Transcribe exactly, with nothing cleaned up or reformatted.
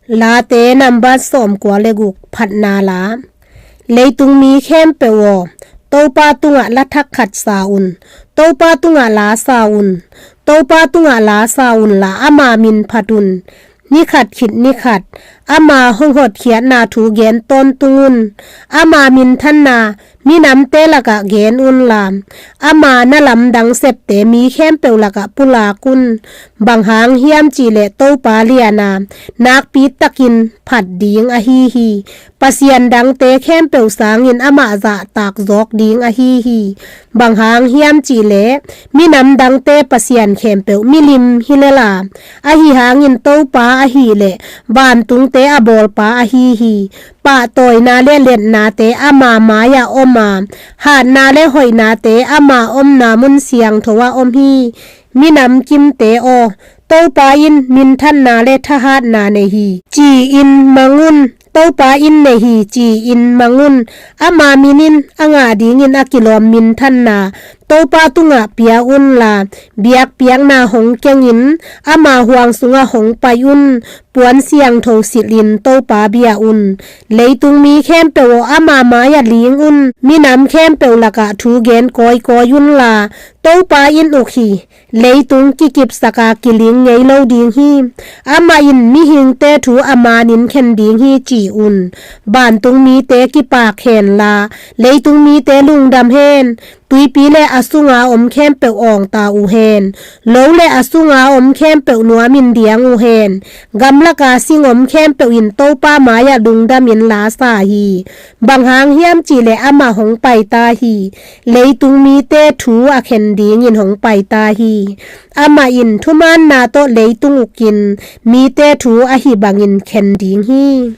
Late nambat sawmkua le guk. Phatna la. Leitung mi khempeuh aw, Topa tungah la thak khat sa un. Topa tungah la sa un. Topa tungah la sa unla ama min phat un. Ni khat khit ni khat ama hong hotkhiatna thu gen tawntung un. Ama minthanna minamte lakah gen unla, ama na lamdang septe mi khempeuh lakah pulak un. Bang hang hiam cihleh Topa liana nakpi takin phat ding ahi hi. Pasian dangte khempeuh sangin amah zahtak zawk ding ahi hi. Bang hang hiam cihleh minam dangte pasian khempeuh milim hi lela, ahi hangin Topa ahileh vantungte a bawlpa ahi hi. Pahtawina le letnate ama mai-ah om a, hatna le hoihnate ama omna mun siangtho-ah om hi. Minam kimte aw, Topa in minthanna le thahatna nei hi, ci-in mang un. Topa in nei hi, ci-in mang un. Ama minin a ngah dingin a kilawm minthanna Topa tungah pia unla, biakpiakna hong kengin ama huang sungah hong pai un. Puan siangtho silhin Topa bia un. Leitung mi khempeuh aw, ama mai-ah ling un. Minam khempeuh lakah thu gen kawikawi unla, Topa in uk hi. Leitung kikipsaka kiling ngei lo ding hi. Amah in mihingte thu a manin khen ding hi, ci un. Vantung mite kipak henla, leitung mite lungdam hen. Tuipi le a sunga om khempeuh awngta uh hen. Lo le a sunga om khempeuh nuamin diang uh hen. Gamlaka sing om khempeuh in Topa mai-ah lungdamin la sa hi. Bang hang hiam cihleh amah hong paita hi. Leitung mite thu a khen dingin hong paita hi. Amah in thumaanna tawh leitung ukin mite thu ahi bangin khen ding hi.